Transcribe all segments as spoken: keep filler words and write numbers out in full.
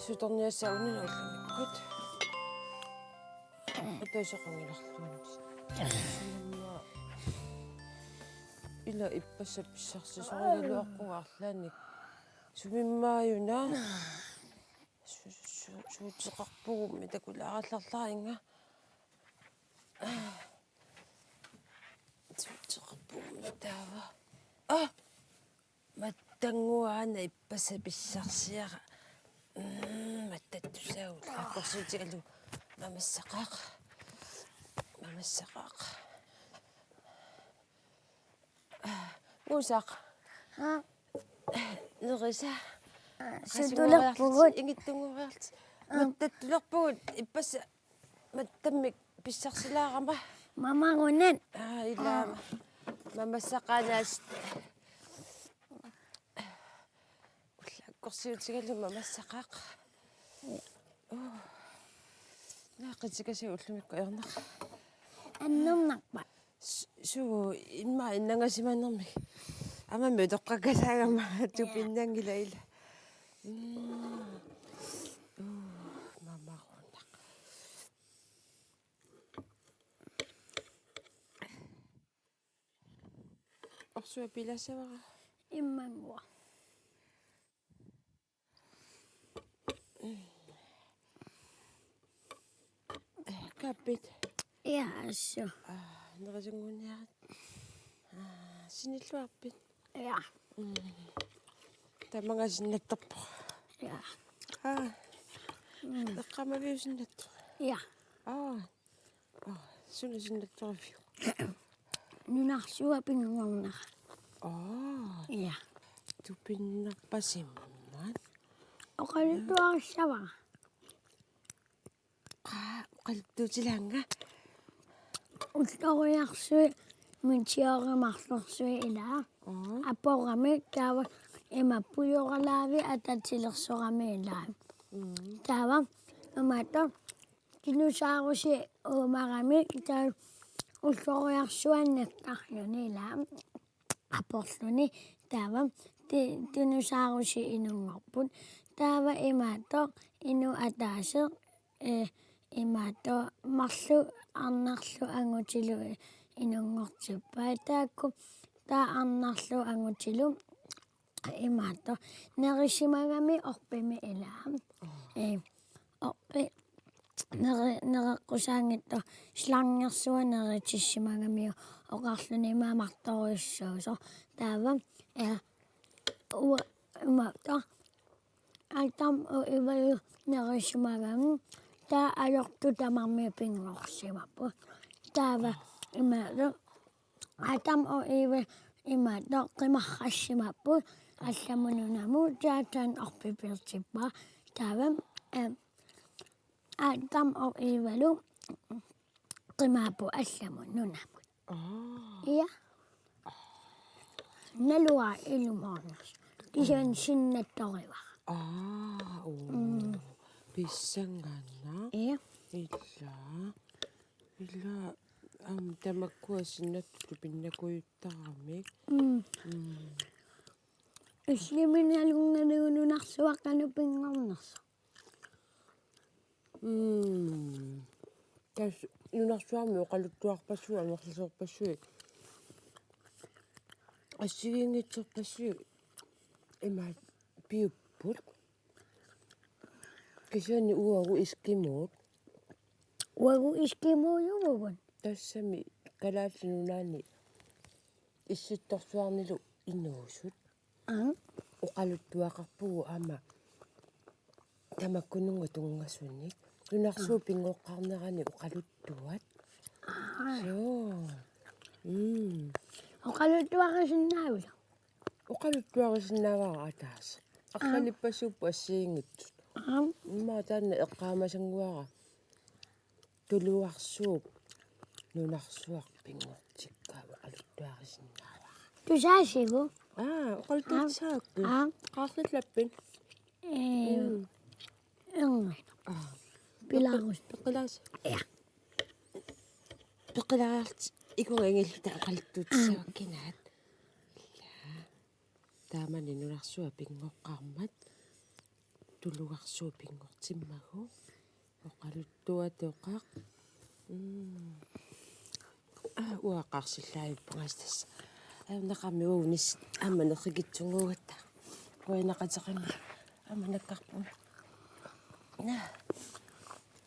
Sutorniassagununa ullumikkut. Ataasiaqanngilarluunniit. Ila ippassaq pissarsisorigaluaqquarlaanik. Sumimmaajuna. Su-, su-, suuteqarpugummi takulaarallarlarinnga. Suuteqarpugummi taava. Ah! Mattannguaana ippassaq pissarsiara. Mm, mattattussaavoq. Ullakkorsiutigalugu mamassaqaaq. Mamassaqaaq. Nguusaq. Aa. Nerisa. Aa, sutulerpugut. Qasunngoreerlutit, ingitsunngoreerlutit. Aa. Mattattulerpugut ippassaq mattammik pissarsilaarama. Mamarunat. Aa, ilaa. Aa. Mamassaqaanaas. Ullakkorsiutigalugu mamassaqaaq. Uu. Naaqqitikasiuk ullumikkut ajornaq. Annernarpa? S-, suu, immaqa innangasimanermik. Aamma utoqqakasaagama tupinnanngilaq ila. Mm. Uu, mamarunaq. Orsuaq pilassavara. Immannguaq. Kaappit. Ja, assut. Aa, nerisunnguuniarit. Aa, sinilluarpit? Ja. Mm. Tamangaasinnattorpoq. Ja. Aa. Mm. Eqqaamaviusinnattoq. Ja. Aa. Aa, suna sinnattoriviuk? Nunarsuaq pinngornera. Aa. Ja. Tupinnarpasimmat. Oqaluttuarissavara. Qaa, oqaluttuutilaannga. Ulloriarsuit, meteorit marlorsuit ilaa. Aa. Aporami taava ima pujoralaavi atatilersorami ilaa. Mm. Taava imaattoq dinosaurusi uumarami taava ulloriarsuannik nakkarluni ilaa. Aporluni taava di-, dinosaurusi inunngorput. Taava imaattoq inuk ataaseq, eh, imaattoq marluk arnarlu angutilu inunngortippai. Taakku taava arnarlu angutilu imaattoq nerisimagami orpimi ilaa. Aa. Eh, orpi nere-, nereqqusaanngitsoq slangersuaq neritissimagamiuk oqarluni mamartorujussuusoq. Taava, eh, ua-, imaattoq Adam og Evalu nerisimagami taava ajortut tamarmik pinngorsimapput. Taava imaattoq Adam og Eva imaattoq qimarrassimapput allamut nunamut, taava taanna orpipilertippaa. Taava, eh, Adam og Evalu qimaapput allamut nunamut. Aa. Ja. Naluara ilumoornersoq. Kisianni sinnattorivara. Aa, uu. Mm. Pissanganaq. Ja. Ila. Ila, aamma tamakkua sinnattut tupinnakujuttaramik. Mm. Mm. Illimmi nalunngilagut nunarsuaq qanoq pinngornersoq? Mm. Tassa nunarsuarmi oqaluttuarpassuit, amerlasoorpassuit, assigiinngitsorpassuit imaat piupput. Kisianni uagut eskimuut. Uagut eskimuujuvugut. Tassami Kalaallit Nunaanni Issittorsuarnilu inuusut. Aa. Oqaluttuaqarpugut aamma tamakkununnga tunngasunik. Nunarsuup, aa, pinngoqqaarnerani oqaluttuat. Aa. Suu. Mm. Oqaluttuarisinnaavit? Oqaluttuarisinnaavara ataaseq. Aa. Arlalippassuupput assigiinngitsut. Aa. Immaqa taanna eqqaamasannguara. Tuluarsuup nunarsuaq pinngortikkaa oqaluttuarisinnaavara. Tusaasigut? Aa, oqaluttuarissavarput. Aa. Qaarlillappit? Ee, mm, erngi. Aa. Pilaarus. Peqqilaas. Ja. Peqqilaarlutit ikunngilluta oqaluttuutissavakka kinaat. Aa. Taamani nunarsuaq pinngoqqaarmat. Tulugarsuup pinngortimmagu. Oqaluttuatoqaq. Mm. Aa, uanga qaarsillaavippunga tassa. Ajornaqaaq uagut unissi aamma nerrikitsunnguugatta. Qujanaqateqanngilaq. Aamma nakkarpunga. Naa.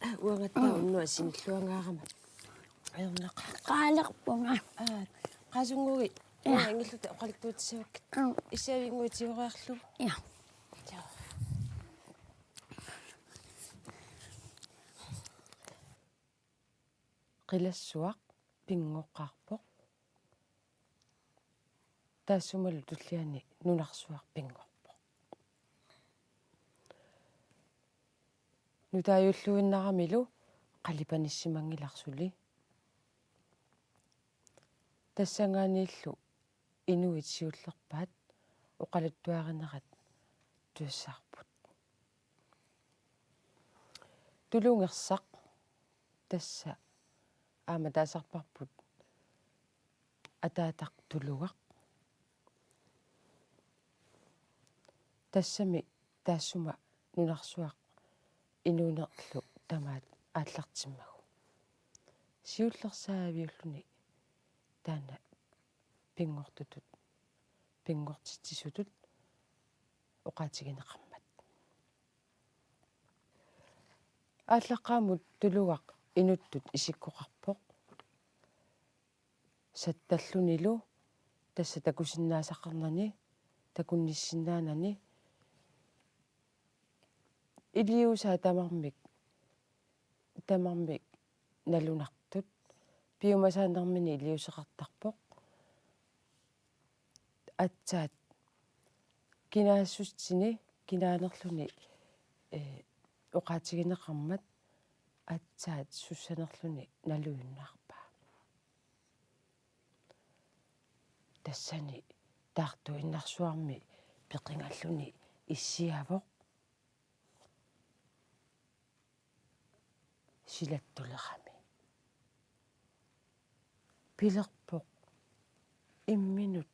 Aa, uangattaaq unnuaq sinilluangaarama. Ajornaqaaq. Qaalerpunga. Aa, qaasunnguugit. Ja. Uanga ingilluta oqaluttuutissavakkit. Mm. Issiavinnguit tigoriarlugu. Ja. Ja. Qilassuaq pinngoqqaarpoq. Taassumalu tulliani nunarsuaq pinngorpoq. Nutaajulluinnaramilu qalipanissimanngilaq suli. Tassanngaanniillu inuit siullerpaat oqaluttuarinerat tusassarput. Tulungersaq tassa aamma taasarparput ataataq tulugaq. Tassami taassuma nunarsuaq inuunerlu tamaat aallartimmagu. Siullersaaviulluni taanna pinngortutut, pinngortitsisutut oqaatigineqarmat. Aallaqqaammut tulugaq inuttut isikkoqarpoq. Sattallunilu tassa takusinnaasaqarnani, takunnissinnaanani iliuusaa tamarmik, tamarmik nalunartut piumasaannarmini iliuuseqartarpoq. Aatsaat kinaassutsini, kinaanerluni, ee, oqaatigineqarmat aatsaat sussanerluni nalujunnaarpaa. Tassani taartuinnarsuarmi peqingalluni issiavoq silattulerami. Pilerpoq imminut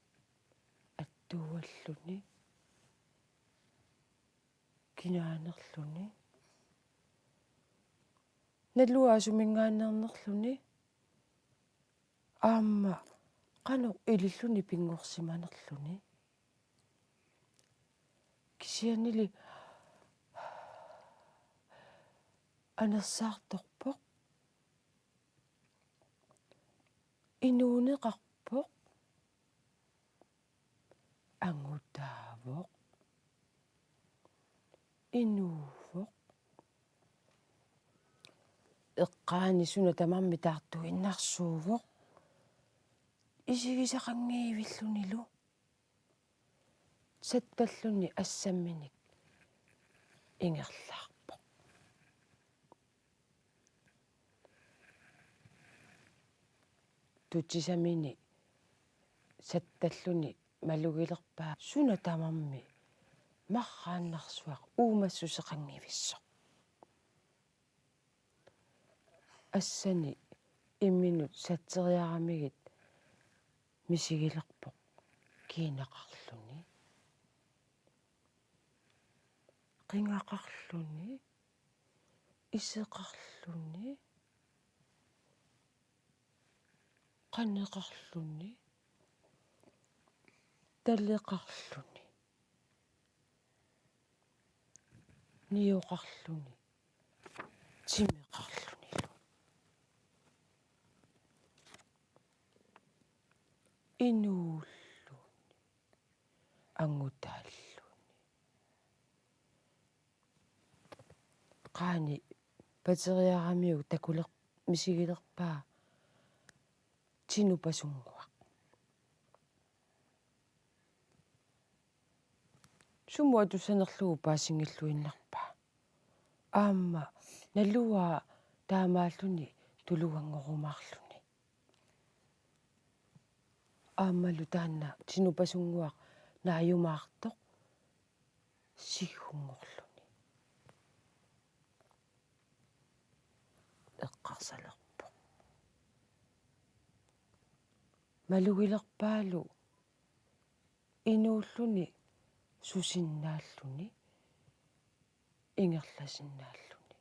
attuualluni kinaanerluni naluara suminngaanneernerluni aamma qanoq ililluni pinngorsimanerluni. Kisiannili anersaartorpoq, inuuneqarpoq, angutaavoq, inuuvoq. Eqqaani suna tamarmi taartuinnarsuuvoq isigisaqanngivillunilu. Sattalluni assamminik ingerlaarpoq. Tutsisamini sattalluni malugilerpaa suna tamarmi marraannarsuaq uumassuseqanngivissoq. Assani imminut satseriaramigit misigilerpoq kiinaqarluni, qingaqarluni, iseqarluni, qaneqarluni, taleqarluni, nioqarluni, timeqarlunilu, inuulluni, angutaalluni. Qaani pateriaramiuk takuler-, misigilerpaa tinupasunnguaq. Sumut atussanerlugu paasinngilluinnarpaa. Aamma naluara taamaalluni tuluganngorumaarluni. Aammalu taanna tinupasunnguaq naajumaartoq siggunngorluni eqqarsalerpoq. Malugilerpaalu inuulluni susinnaalluni ingerlasinnaalluni.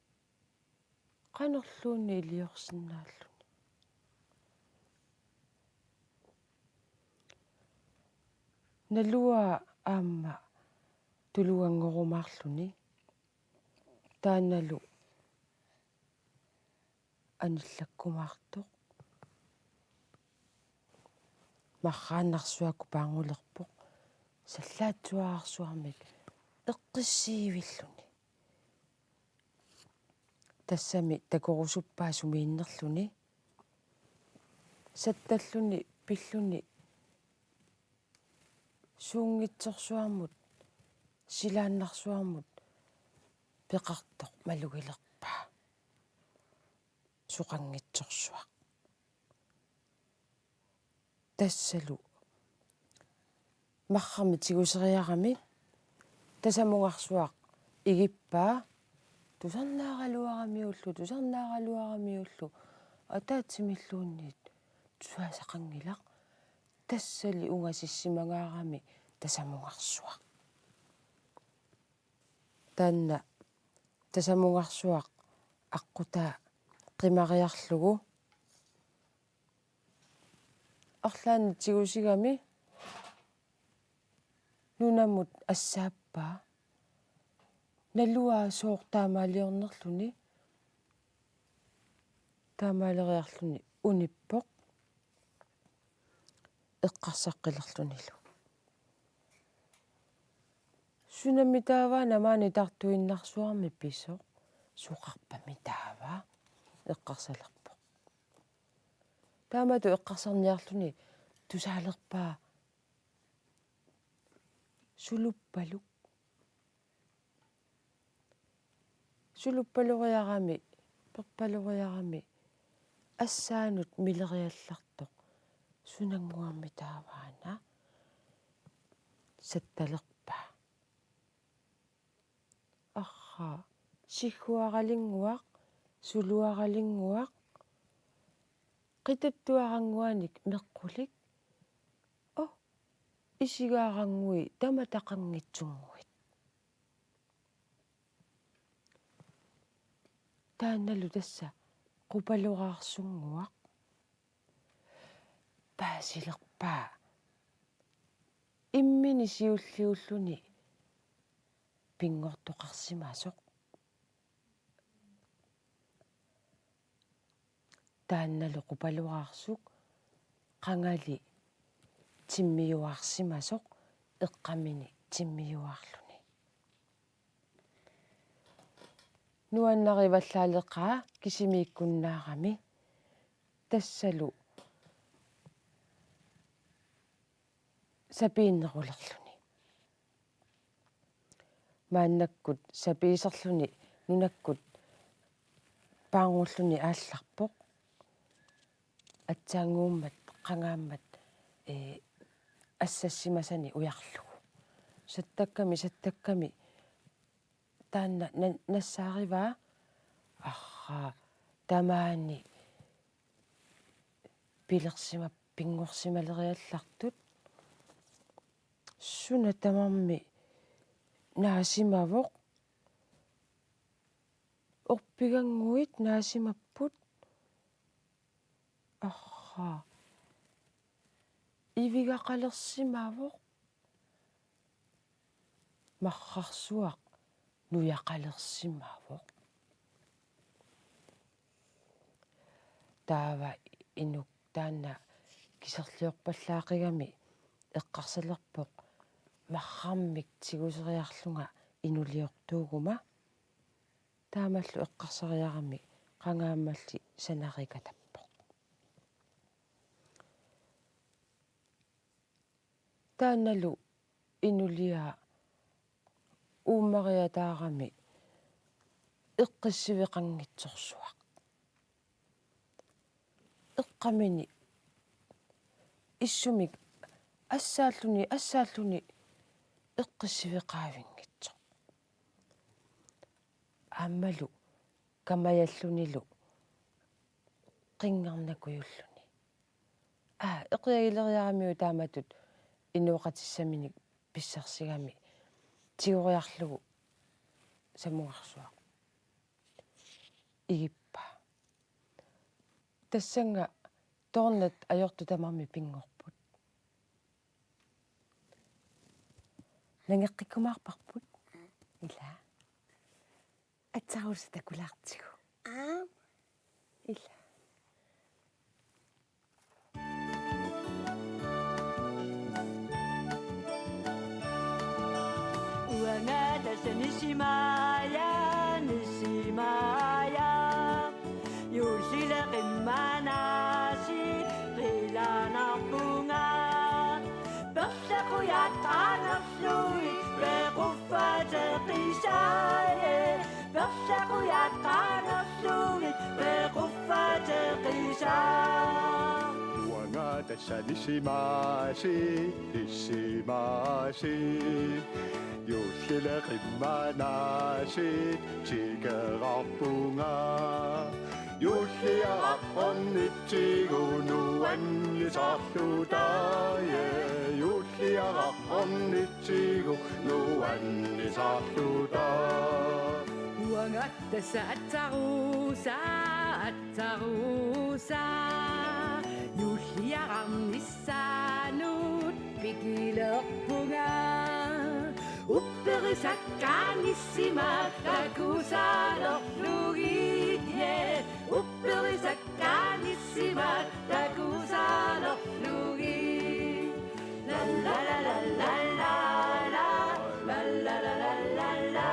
Qanorluunniit iliorsinnaalluni. Naluara aamma tuluganngorumaarluni. Taannalu anillakkumaartoq. Marraannarsuakkut paanngulerpoq. Sallaatsuararsuarmik eqqissiivilluni. Tassami takorusuppaa sumiinnerluni. Sattalluni pilluni suunngitsorsuarmut, silaannarsuarmut peqartoq malugilerpaa. Soqanngitsorsuaq. Tassalu marrarmik tiguseriarami tasamungarsuaq igippaa, tusarnaaraluaramiullu, tusarnaaraluaramiullu, ataatsimilluunniit tusaasaqanngilaq. Tassali ungasissimagaarami tasamungarsuaq. Taanna tasamungarsuaq aqqutaa qimariarlugu arlaannik tigusigami nunamut assaappaa. Naluara sooq taamaaliornerluni. Taamaaleriarluni unippoq eqqarsaqqilerlunilu. Sunami taava namaani tartuinnarsuarmi pisoq, soqarpami taava, eqqarsalerpoq. Taamatut eqqarsarniarluni tusaalerpaa suluppaluk. Suluppaloriarami, perpaloriarami, assaanut mileriallartoq, sunannguami taavaana sattalerpaa. Arraa, sigguaralinnguaq, suluaralinnguaq, qituttuarannguanik meqqulik, oo, isigaarannguit tamataqanngitsunnguit. Taannalu tassa qupaloraarsunnguaq. Paasilerpaa immini siulliulluni pinngortoqarsimasoq. Taannalu qupaloraarsuk qangali timmiuaarsimasoq eqqamini timmiuaarluni. Nuannarivallaaleqaa kisimiikkunnaarami tassalu sapiinnerulerluni. Maannakkut sapiiserluni nunakkut paarngulluni aallarpoq. Aatsaannguummat qangaammat, ee, assassimasani ujarlugu. Sattakkami, sattakkami taanna na-, nassaarivaa, arraa, tamaani pilersima-, pinngorsimaleriallartut. Suna tamarmi naasimavoq. Orpigannguit naasimapput. Arraa. Ivigaqalersimavoq. Marrarsuaq nujaqalersimavoq. Taava inuk taanna kiserliorpallaaqigami eqqarsalerpoq marrarmik tiguseriarlunga inuliortuuguma. Taamallu eqqarsariarami qangaammalli sanarikatappoq. Taannalu inuliaa uummariataarami eqqissiveqanngitsorsuaq. Eqqamini issumik assaalluni, assaalluni eqqissiveqaavinngitsoq. Aammalu kamajallunilu qinngarnakujulluni. Aa, eqiagileriaramiuk taamatut inooqatissaminik pissarsigami tigoriarlugu sammugarsuaq. Igippa. Tassannga toornat ajortut tamarmik pinngorput. Nangeqqikkumaarparput. Ila. Aatsaat takulaartigu. Aap. Ila. Uanga tassa Nissimiiaat, Nissimiiaat. Juullile qimmanaasiit qilanaarpunga. Perlaqujat qaangerlugit pequffateqisaagut. Perlaqujat qaangerlugit pequffateqisaat. Uanga tassa Nissimiiaasiit, Nissimiiaasiit. Juullile qimmanaasiit tikeraarpunga. Juulliaraq ornitsigu nuannisaarluta, ja. Juulliaraq ornitsigu nuannisaarluta. Uanga tassa Aatsaat, Aatsaat. Juulliaraq nissaanut pikilerpunga. Upperisakkaat nissimaat takusaalerlugit, ja. Upperisakkaat nissimaat takusaalerlugit. La la la la la la la. La la la la la la la.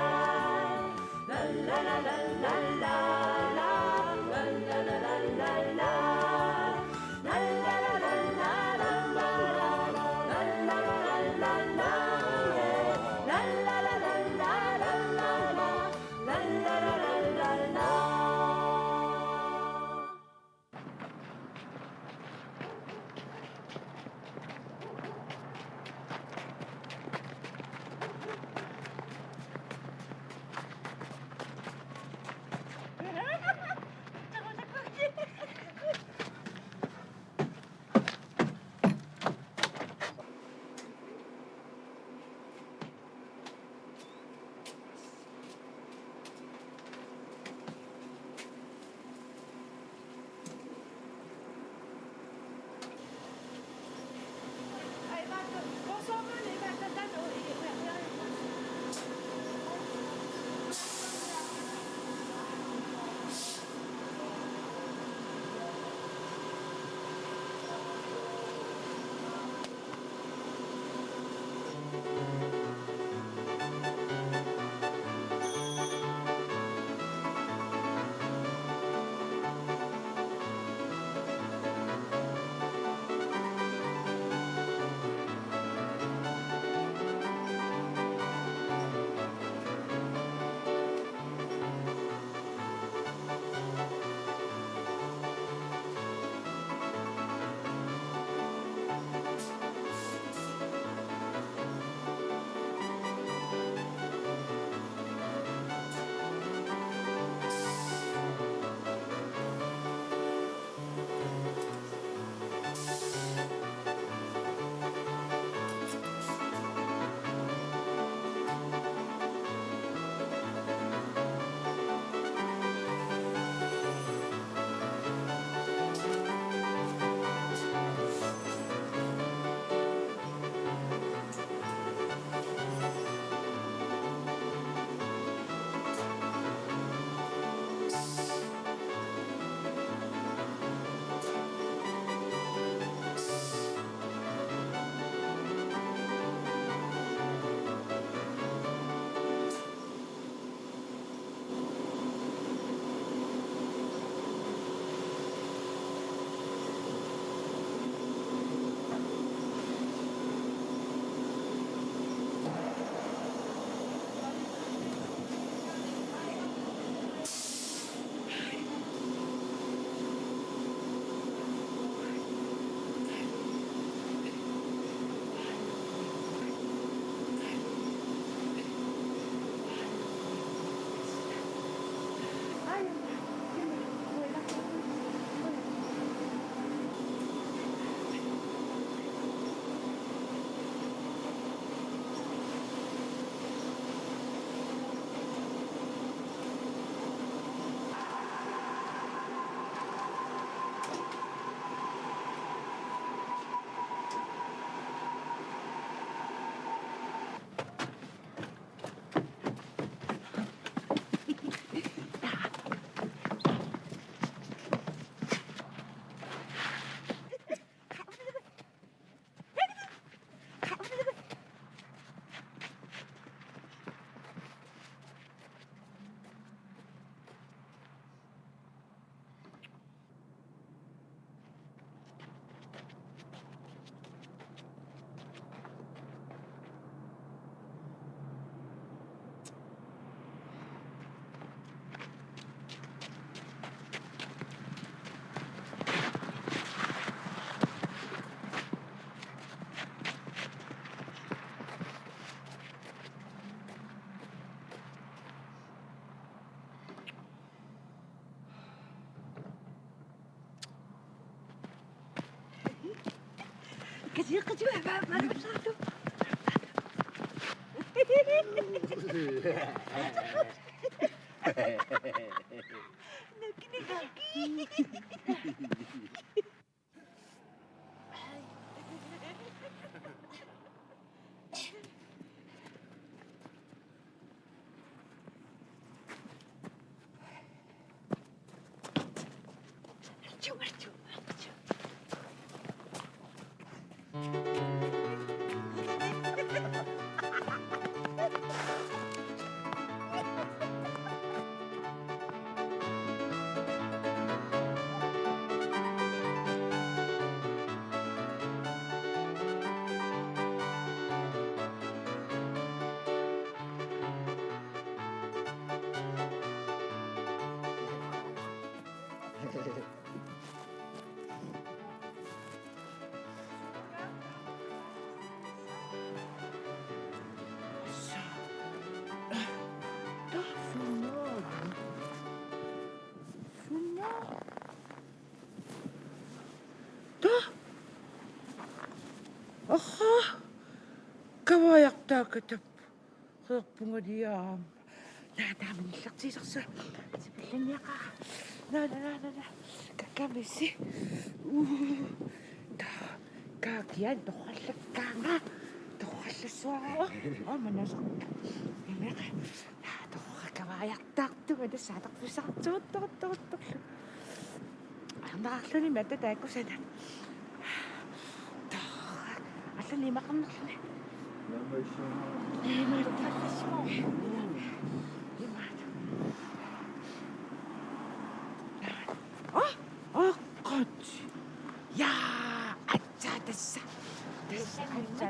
Kasi, kasi, ma-, ma-, ma-, Aha. Kavaajartaakatap. Qeerpunga liaam. Naa, taama nillertiisersu. Sipillanniaqaaq. Naa, naa, naa, naa, naa. Kakkamisi. Uu. Taa. Kaakian torrallakkaanga. Torrallassuara. Aa, manasaq. Imeqa. Naa, torra kavaajartaartunga tassa atorfissartuuttortorlu. Arnarluni matta taakku sana. Taa. Allani imaqarnerluni. Imaat. Aa, aa, qat. Ja, atsa tassa. Tassa atsa.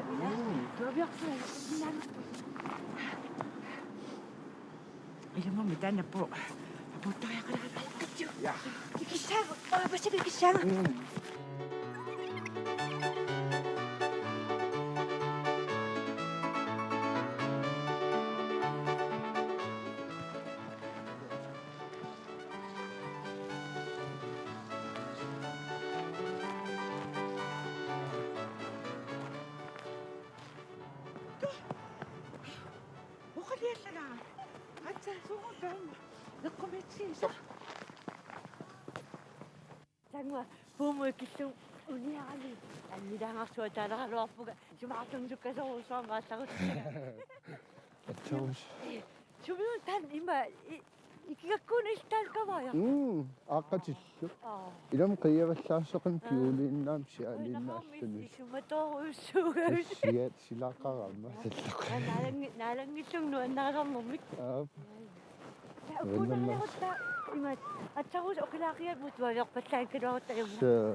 Tuaviarpaa. Ilumut taanna apu-, apuuttariaqalaarpara. Ja. Ikissaanga, aa, passa ikissaanga. Mm. Oqiliallala. Atsa, suugut taanna. Eqqumiitsiisa. Taanna puumut ikillugu uniarami. Annilaangarsuaq taaleraluarpunga. Isumaartunga sukkasoorujussuarmik aallarussaanga. Atsaus. Sumilu taanna ima i-, ikigakkuuna iltaal kavaaja. Mm, aaqqatillu. Aa. Ilami qiiavallaassoqimmat. Aa. Kjoliinnaamik siaaliinnaalluni. Isumatoorujussuugavit. Siat silaqarama sallaqi. Naalangi-, naalanngillugu nuannarisarnermik. Aap. Ukkunarniarutta imaat atsaruusoq oqilaaqiamut tualiorpallaanngikkaluarutta ajunngilaq. Suu.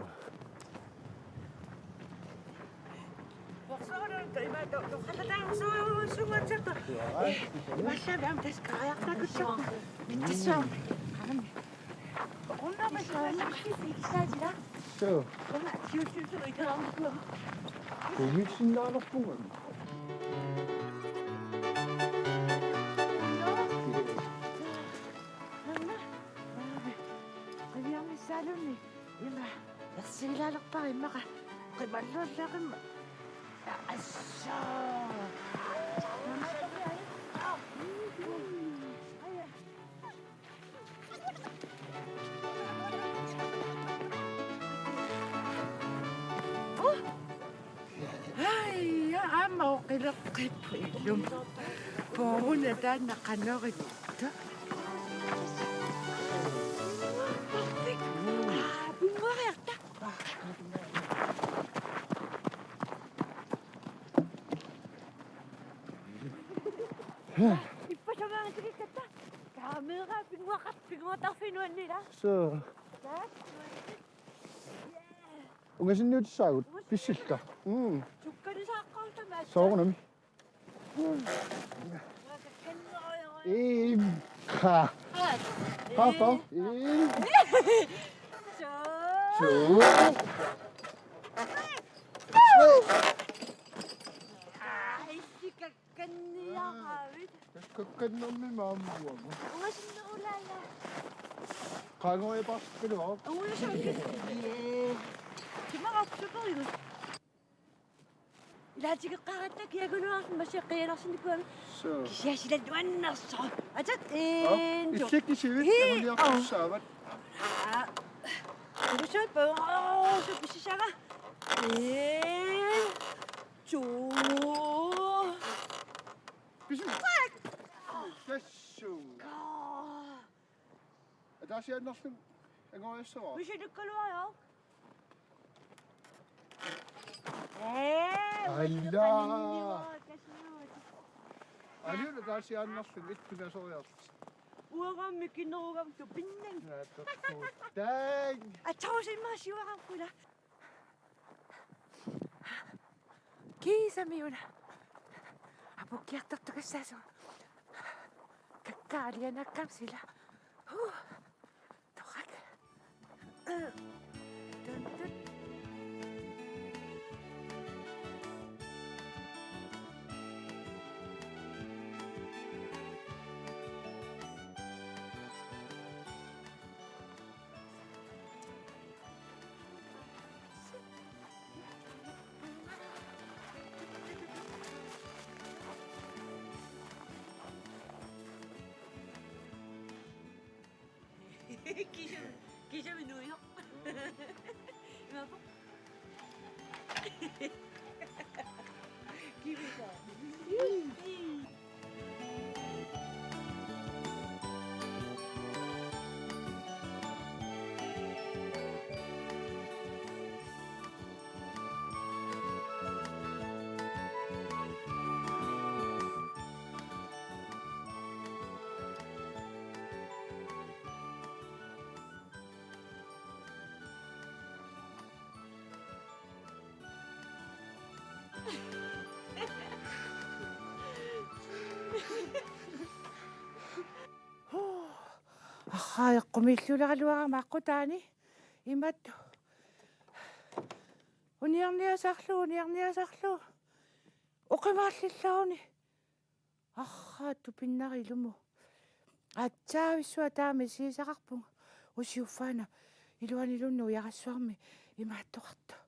Uorsuarutta imaat to-, toqqallattaarsuusungatsattu. Imaallami aamma tassa kaajartaakutsoq. Mittassuarmi. Aamma. Oqunnermi saanna. Suu. Una siusiusu ikeraarnikuuama. Kuugissinnaanerpunga. Anna. Qiviarnissaalunni. Ima. Ersigilaalerpara immaqa. Qimalluallaaqimma. Assoo. Aja, aamma oqileqqipput ilumut. Puuna taanna qanoq ittoq. Aa, pinnguariarta. Ippassaq maanga tikikkatta. Kamera pinnguaqar-, pinnguartarfik nuanniilaa. Suu. Taak. Pissilluta. Mm. Sukkalisaaqqaartama. Soorunami. Iim. Ha. Ha, ha. Iim. Suu. Suu. Ai, sika. Kanniaravit. Kakkannermi maammuama. Uasinnerulaala. Qaangoja paarpilua. Uasinnerulaala. Ee. Kimarapsukerigut. Ilaatigeqqaaratta kiagunuarsi masiaq qianarsinikuami. Suu. Kisianni sila nuannersoq. Atat. Op, en, to. Illit kisivit. Hii, anguniartussaavat. Aa. Usup, oo, su pisisanga. En, to. Pisut. Tassuu. Kaa. Ataasiaannarluni angoriassavara. Misilikkaluariuk. Ee, alla. Uannikkut qaninnivoq, kasiuut. Aliuna ataasiaannarluni ittunaasoriarlusi. Uangammik kinerugam tupinnang. Naattorsuuttaaq. Atsarusimmaasiuararpula. Kiisami una. Apukkiartortukassaasoq. Kakkaalianakkam sila. Huh. Torak. Tun, tun. Kisami, kisami nuisoq. Imaappoq? Kivisaa. Arraa, eqqumiilluuleraluarama aqqutaani imatut. Uniarniasarlugu, uniarniasarlugu. Oqimaallillaruni. Arraa, tupinnarilumu. Atsaavissuaq taama isigisaqarpunga. Usiuffaana iluaniluunniit ujarassuarmi imaattoqartoq.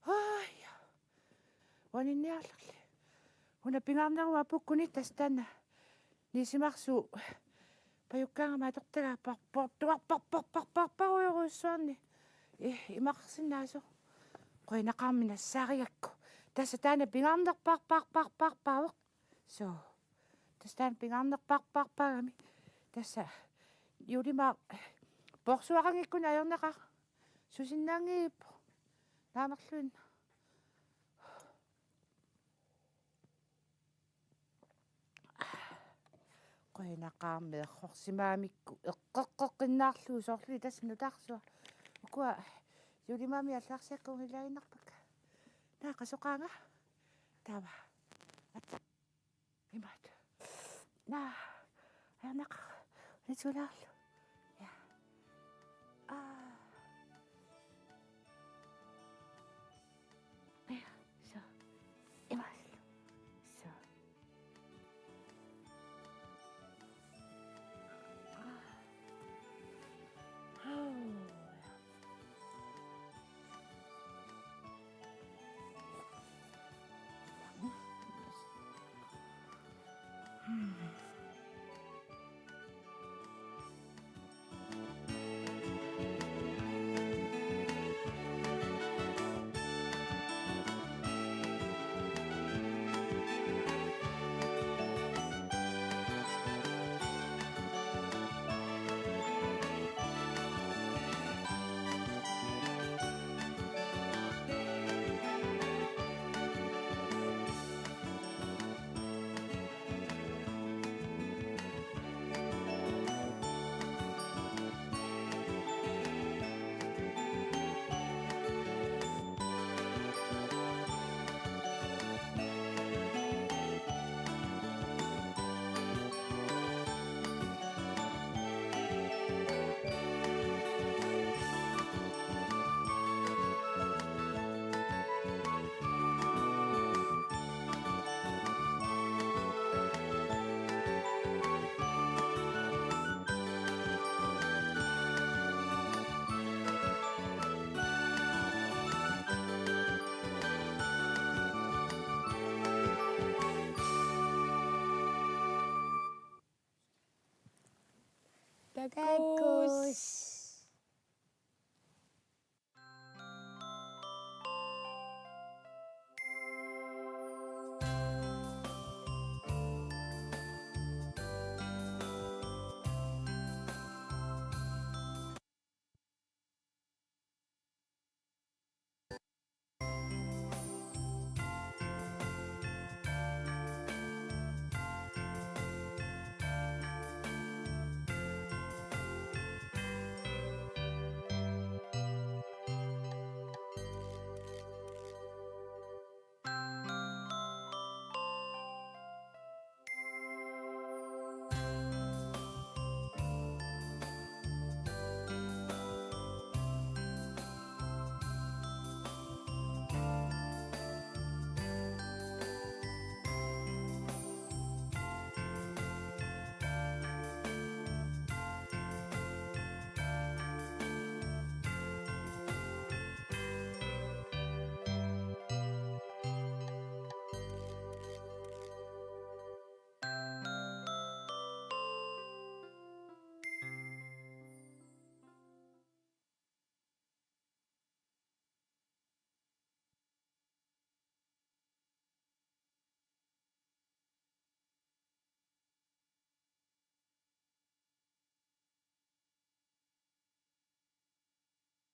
Aaja. Uaninniarlerli. Una pingaarnerup apukkuni tassa taanna. Nisimarsuup pajukkaangama atortagaa par-, portuarpar-, par-, par-, par-, parujorujussuarni. Eh, imaqarsinnaasoq. Qujanaqaarmi nassaarigakku. Tassa taanna pingaarnerpaarpaarpaarpaavoq. Suu. Tassa taanna pingaarnerpaarpaarpaagami. Tassa juulimaaq porsuaqanngikkunik ajornaqaaq. Susinnaanngippoq. Naamerluinnaq. Qujanaqaarmi errorsimagamikku eqqeqqeqqinnaarlugu soorluli tassa nutaarsuaq. Ukua juulimaami allagarsiakka ungilaaginnarpakka. Naa, qasoqaanga. Taava. At-, imaattoq. Naa, ajornaqaaq. Unitsulaarlu. Ja. Aa. Ja, så. Imaattoq. Så. Aa. Hoo. Takuss.